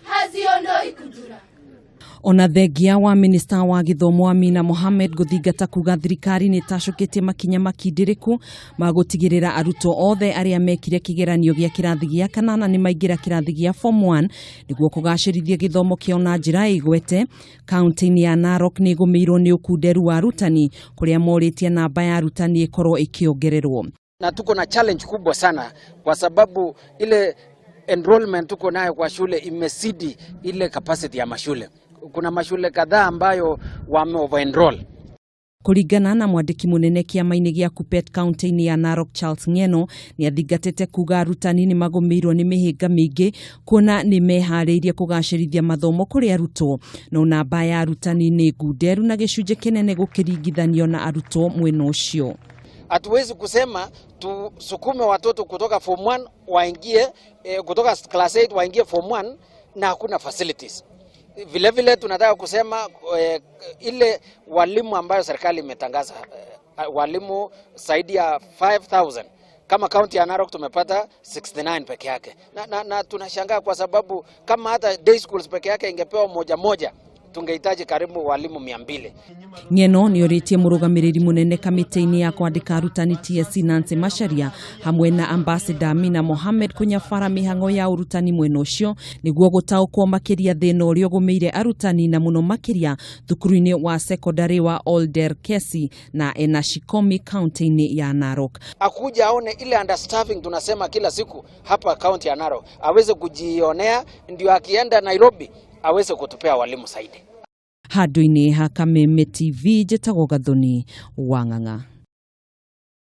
Haziondoi kudura. Ona thengia wa minista wa gĩthomo Amina Mohamed gũthingata kuga thirikari nĩ ĩtacũkĩtie makinya makindĩrĩku ma gũtigĩrĩra arutwo othe arĩa mekire kĩgeranio gĩa kĩrathi gĩa kanana nĩ maingĩra kĩrathi gĩa form 1 nĩguo kũgacĩrithia gĩthomo kĩao na njĩra ĩgwete. Kaunti-inĩ ya Narok nĩ ĩgũmĩirwo nĩ ũkunderu wa arutani, kũrĩa morĩtie namba ya arutani ĩkorwo ĩkĩongererwo. Na tuko na challenge kubwa sana kwa sababu ile enrollment tuko nayo kwa shule imezidi ile capacity ya mashule. Kuna mashule kadhaa ambayo wame over enroll. Kũringana na mwandĩki mũnene kĩama-inĩ gĩa Kuppet kaunti-inĩ ya Narok, Charles Ng'eno, nĩ athingatĩte kuga arutani nĩ magũmĩirwo nĩ mĩhĩnga mĩingĩ kuona nĩ meharĩirie kũgacĩrithia mathomo kũrĩ arutwo, no namba ya arutani nĩ ngunderu na gĩcunjĩ kĩnene gũkĩringithanio na arutwo mwena ũcio. Hatuwezi kusema tusukume watoto kutoka form 1 waingie kutoka class 8 waingie form 1 na hakuna facilities. Vile vile tunataka kusema ile walimu ambayo serikali imetangaza walimu zaidi ya 5000, kama kaunti ya Narok tumepata 69 peke yake, na tunashangaa kwa sababu kama hata day schools peke yake ingepewa moja moja, tungehitaji karibu walimu 200. Ng'eno nĩ orĩtie mũrũgamĩrĩri mũnene kamĩtĩ-inĩ ya kwandĩka arutani TSC, Nancy Macharia, hamwe na ambassador Amina Mohamed kũnyabara mĩhang'o ya ũrutani mwena ũcio nĩguo gũtaũkwo makĩria thĩna ũrĩa ũgũmĩire arutani, na mũno makĩria thukuru-inĩ wa sekondari wa Olderkesi na Enashikomi kaunti-inĩ ya Narok. Akuja aone ile understaffing tunasema kila siku hapa kaunti ya Narok, aweze kujionea, ndio akienda Nairobi aweze kutupea walimu zaidi. Handũ-inĩ ha Kameme TV, njĩtagwo Gathoni wa Ng'ang'a.